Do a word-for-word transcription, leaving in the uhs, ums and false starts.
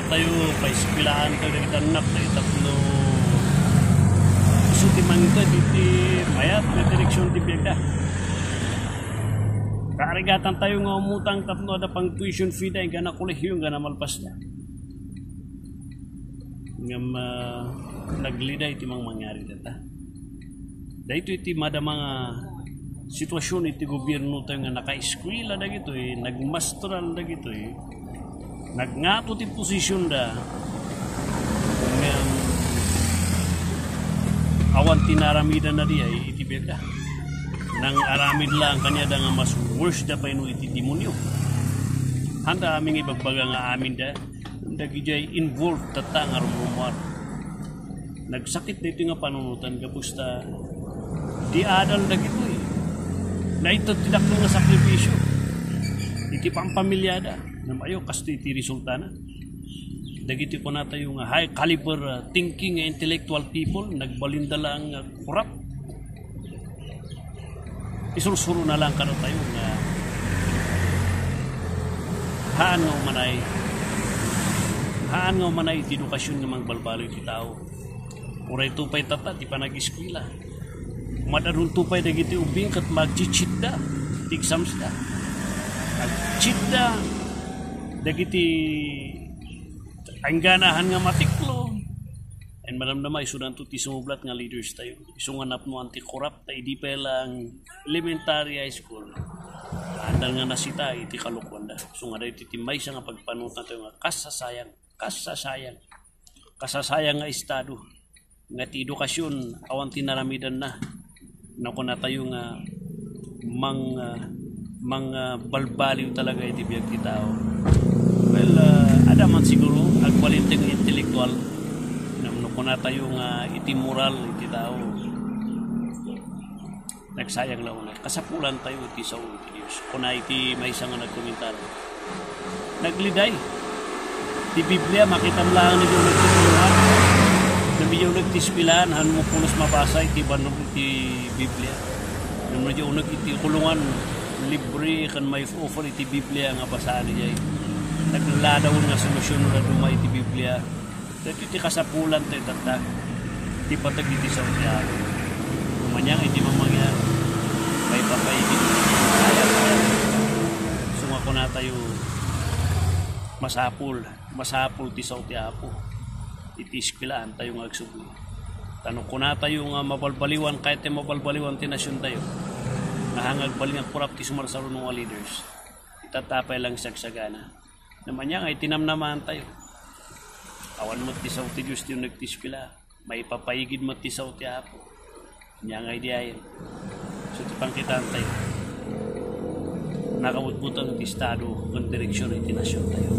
Tayo, paeskuelaan tayo dagiti annak tayo tapno isu ti mangted iti mayat nga direksion ti biagda. Kaarigatan tayo nga umutang tapno adda pang tuition fee da, inggana kolehiyo, inggana malpasda. Ngem, ah, naglida iti mangmangyari data. Daytoy iti madama nga sitwasyon iti gobierno tayo nga nakaeskuela dagitoy, nagmasteral dagitoy, nagngato ti posisyonda, ngem awan ti naaramidanna diay iti biagda. Nang aramid lang kaniada nga mas worse da pay no iti demonyo. Handa amin nga ibagbaga nga aminda, dagidiay involved tatta nga rumrumuar. Nagsakit daytoy nga panunotan gapusta di adal dagitoy. Naited ti dakkel nga sakrifisio iti pampamiliada. Namayo, kastoy iti resultana. Dagiti kunatayo nga high caliber, ah, thinking nga intellectual people, nagbalinda lang nga korap. Isursurona lang kadatayo nga haan nga umanay, haan nga umanay iti edukasyon nga mangbalbaliw iti tao. Uray to pay tatta ti panag-eskuela. Mad-adunto pay dagiti ubbing ket mag-cheat-da ti exams da. Mag-cheat-da dagiti ingganahan nga matiklo. And madamdama, isudanto ti sumublat nga leaders tayo. Isu nga napnoan ti korap ta idi pay lang elementary, high school, andal nga nasita iti kalokuanda. So nga daytoy ti maysa nga pagpanunotan tayo nga kasasayang, kasasayang, kasasayang nga estado. Nga ti edukasyon, awan ti naramidanna. Nakunatayo nga mang, ah, mang, ah, balbaliw talaga iti biag ti tao. Well, ah, adda man siguro agbalinteg nga intelektual. Ngem no kunatayo nga iti moral iti tao, nagsayang la unay. Kasapulan tayo iti sao iti Dios. Kuna iti maysa nga nagkomentar, nagliday. Ti Biblia, makitam laeng no diay uneg ti kulongan. No diay uneg ti eskuelaan, haan mo pulos mabasa iti bannog iti Biblia. No diay uneg iti kulongan, libre ken maifo-offer iti Biblia nga basaan idiay. Nagladawen nga solusyon no dadduma iti Biblia. Daytoy ti kasapulan tayo tatta, ti pateg iti sao ti Apo. Kumanyang iti mamangyan, maipapaigid. Ayat, ayat. So nga kunatayo, masapul, masapul ti sao ti Apo. Iti eskuelaan tayo nga agsubli. Ta no kunatayo nga mabalbaliwan, kayat tayo mabalbaliwan ti nasion tayo. Nga haan nga agbalin nga korap ti sumarsaruno nga leaders. Itatta pay lang sagsagana. Namanya nga iti namnamaantayo. Awan met ti sao ti Dios ti uneg ti eskuela. Maipapaigid met ti sao ti Apo. Nia nga idi ayan. So ti pangkitaantayo, nakabutbuteng ti estado ken direksion iti nasiontayo.